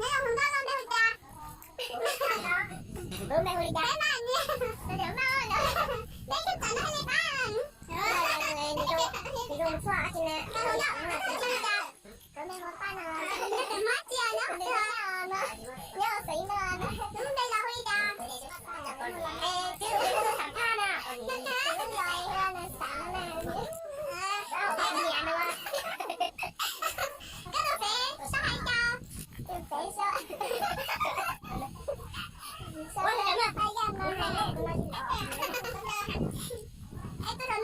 Nyob zoo hluas nkauj, koj npe hu cas? Kuv npe hu li cas? Peb mas niam, peb twb txawm noj li pab. Tus zoo txhua tsis na. Koj npe hu cas? Koj npe hu Paj no. Nyob Xeev no. Tus npe los hu li cas? Es twb hu Xam Phaj na. Koj tus fev tau hais cas? Tus fev so. Es tus no ne? Peb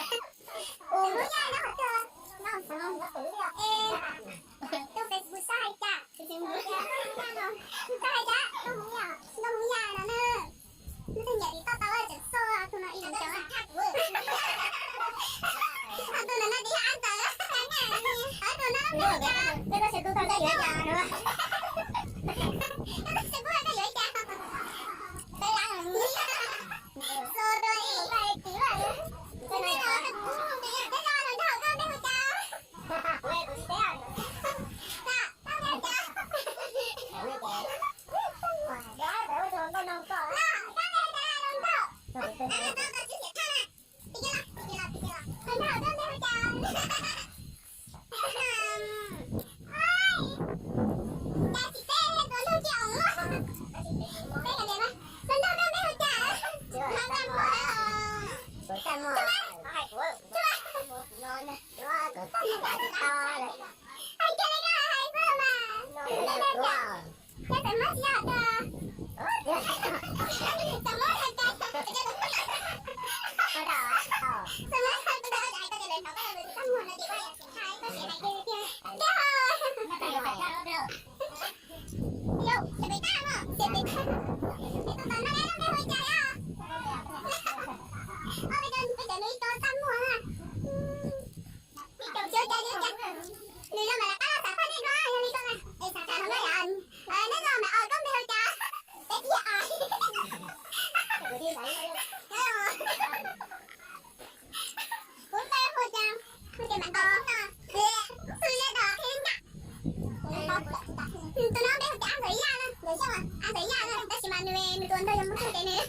mas. Tus Facebook tau hais cas? Tau hais cas? Nkauj Hmoob Yaj no na. Nws twb nyiam TikTok tau tseem xoj tus no ib leeg cov. Tus no no tiv ab ntawd. Tus no no mus cas. Tus no xyov tus tau yuav cas no. Tus no xyov tus tau yuav cas. Xo rau ib tais tiv lawm. Tus no, tus no nrog koj npe hu cas? Nws yog mas lawv qab xav phaj nej no yog li koj na. Es xav tham no yom. Neb no mas os, koj npe hu cas? Peb tiag os. Kuv npe hu cas? Hu tias Mam Ntaus no. Xws li dos qhia nram. Tus no npe hu tias Ab Ntxawm Yaj na, Ntxawm Xyooj, Ab Ntxawm Yaj na, tab sis mas nws, nws tus ntawd yog Hmoob Xyooj ces nws